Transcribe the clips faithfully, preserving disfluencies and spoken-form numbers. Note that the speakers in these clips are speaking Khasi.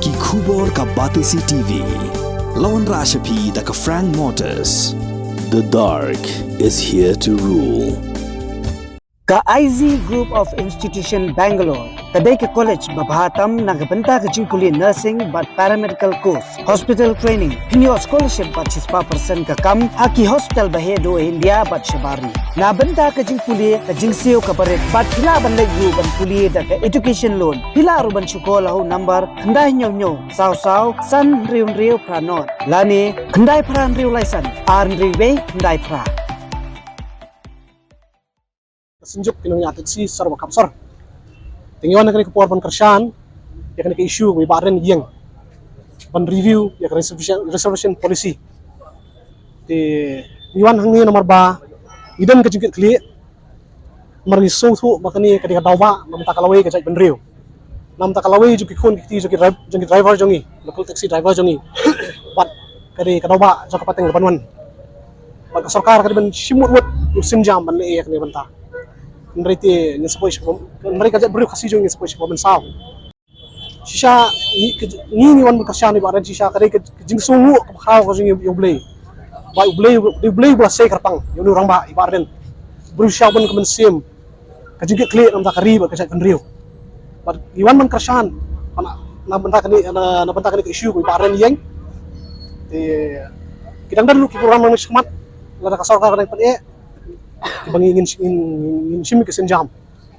Ki khubor ka Batesi T V. La wanrah sha phi da ka Frank Motors. The dark is here to rule. Ka I Z Group of Institution Bangalore ka dei ka college ba bha tam na ka bynta ka jingpule nursing bad paramedical course, hospital training, pynïoh scholarship bad shispah percent ka kam ha ki hospital ba heh duh India bad shabar ri. Na bynta ka jingpule ka jingsiew ka barit bad phi lah ban leit ruh ban pule da ka education loan. Phi lah ruh ban shu call ha u number khyndai hynñiew hynñiew saw saw san hynriew hynriew phra nod lane khyndai phra hynriew lai san ar hynriew wei khyndai phra. Ka synjuk ki nongñiah taxi sor ba khap sor. Te ngi wan ha kane ka por ban kyrshan ïa kane ka issue ba i Bah Ardent i ïeng ban review ïa ka reservation, reservation policy. Te ngi wan hangne namar ba ngi don ka jingkitkhlieh namar ngi sngewthuh ba kane ka dei ka daw ba na bynta ka lawei ka jaitbynriew. Na bynta ka lawei jong ki khun ki kti jong ki dri-, jong ki driver jong ngi, local taxi driver jong ngi. Bad ka dei ka daw ba jong ka pateng ka ban wan. Bad ka sorkar ka dei ban shim wut wut u sienjam ban leh ïa kane ka bynta. Hynrei te ngin sa poi sha, hynrei ka jaitbynriew Khasi jong ngi ngin sa poi sha ban saw. Shisha ngi, ngi, ngi wan ban kyrshan ïa i Bah Ardent shisha ka dei ka, ka jingsngewnguh kaba khraw ka jong ngi ïa u Blei. Ba u Blei, u Blei ba la sei kyrpang ïa u rangbah i Bah Ardent. Briew shisha ban ka mynsiem ka jingkitkhlieh na bynta ka ri bad ka jaitbynriew. Bad ngi wan ban kyrshan na, na bynta kane, na, na bynta kane ka issue ba i Bah Ardent i ïeng. Te ki dang don ruh ki program nang shakhmat lada ka sorkar ka dang pyneh. Kiba ngi ngin, ngin, ngin shim ka sienjam.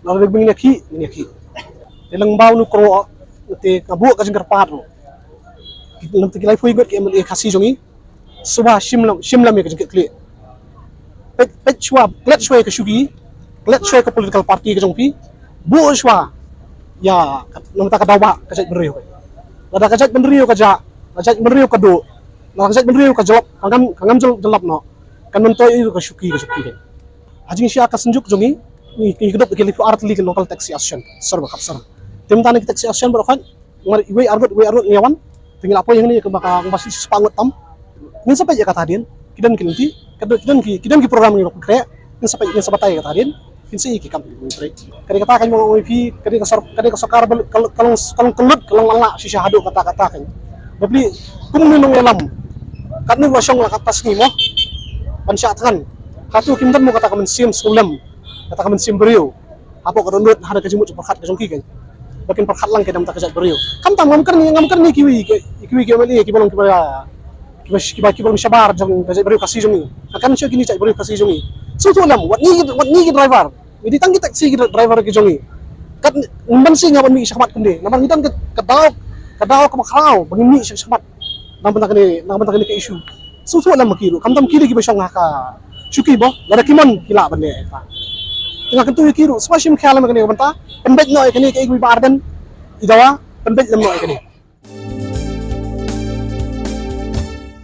Lada ngin ïakhih, ngin ïakhih. Te lyngba u Nongkroh te ka buh ka jingkyrpad ruh. Lem te ki laiphew ngut ki M L A Khasi jong ngi. Sngewbha shim lem, shim lem ïa ka jingkitkhlieh. Peit, peit shuwa, klet shuwa ïa ka shuki, klet shuwa ïa ka political party ka jong phi. Buh shuwa ïa ka, na bynta ka daw ba ka jaitbynriew. Lada ka jaitbynriew ka jah, ka jaitbynriew ka duh, lada ka jaitbynriew ka jyllop, ka ngam, ka ngam jyllop noh. Kan myntoi ïa ka shuki, ka shuki. Ha jingshisha ka synjuk jong ngi, ngi, ngi kdup ki laiphew ar tylli ki local taxi association sor ba khap sor. Te mynta ne ki taxi association baroh khoit, namar iwei arngut, iwei arngut ngi ïa wan. Te ngi la poi hangne kumba ka, kumba shi, shispah ngut tam. Ngin sa peit ïa kata hadien. Ki don ki lynti, ki don, ki don ki, ki don ki program ngi la khreh. Ngin sa peit, ngin sa batai ïa kata hadien. Ngin sa ïohi ki kam ki trei. Ka dei kata ka jingmut ïa phi, ka dei ka sor-, ka dei ka sorkar ba ka, ka long, ka long kyllut, ka long lala shisha haduh kata kata ka. Bapli kum ngi nongïalam. Katno ba shong la kata sngi mo. Ban shah thngan. Hato kim don mo kata ka mynsiem sngewlem. Kata ka mynsiem briew. Hapoh ka dohnud ha ka jingmut jingpyrkhat ka jong ki kan. Ba kin pyrkhat lang ki na bynta ka jaitbynriew. Khamtam ngam kyrni, ngam kyrni kiwei ki, kiwei ki M L A kiba long kiba, kiba, kiba, kiba long shabar jong ka jaitbynriew Khasi jong ngi. Kan shu kine jaitbynriew Khasi jong ngi. Sngewthuh lem, wat ngi, wat ngi ki driver. Ngi dei tang ki taxi ki driver ki jong ngi. Kat ngim banse nga ban mih shakhmat kumne. Namar ngi don ka, ka daw, ka daw kaba khraw ba ngin mih shakhmat. Na bynta kane, na bynta kane ka issue. Sngewthuh lem ma ki ruh. Khamtam ki dei kiba shong ha ka shuki mo. Lada ki mon ki lah ban leh. Te nga kyntu ïa ki ruh. Sngewbha shim khia lem ïa kane ka bynta. Pynbeit noh ïa kane kaei kaba i Bah Ardent i dawa. Pynbeit lem noh ïa kane.